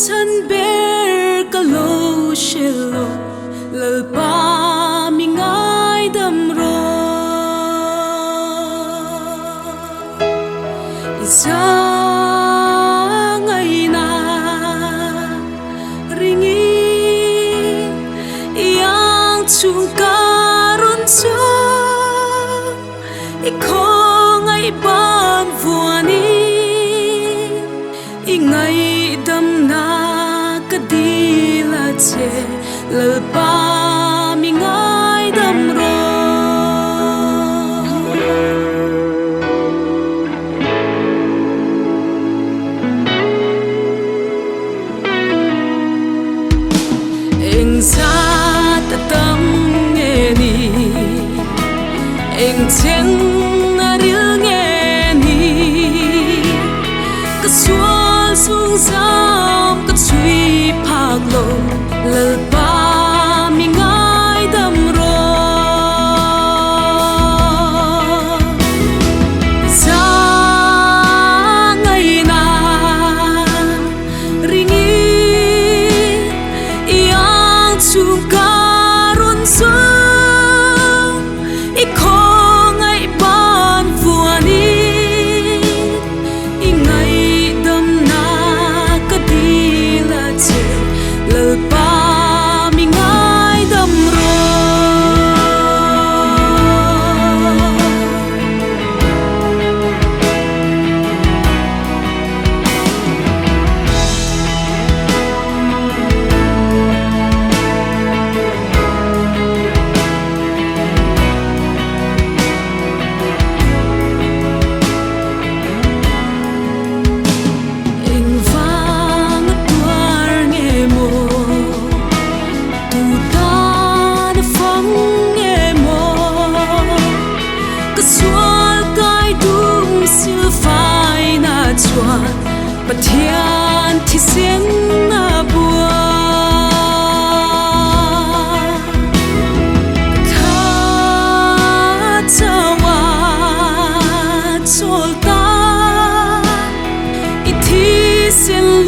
chhan ber ka lo hre lo, Lalpa mi ngaidam rawh. I zahngaihna ringin i ang chhung ka rawn chuang, i khawngaih ban vuanin i ngaihdamna ka dil a che, Lalpa mi ngaidam rawh. Eng zat a tam nge ni? Eng cheng a ril nge ni? Ka sual sung zam ka chhui phak lo, Lalpa mi ngaidam rawh. Zahngaihna ringin i ang chhung ka rawn zawng, i khawngaih ban vuanin i ngaihdamna ka dil a che, Lalpa mi ngaidam rawh. Engvang a tuar nge maw? Tu tan a fang nge maw? Ka sual kai dum sil faina chuan Pathian thisen a bua. Ka chau a chawl ta i thisen.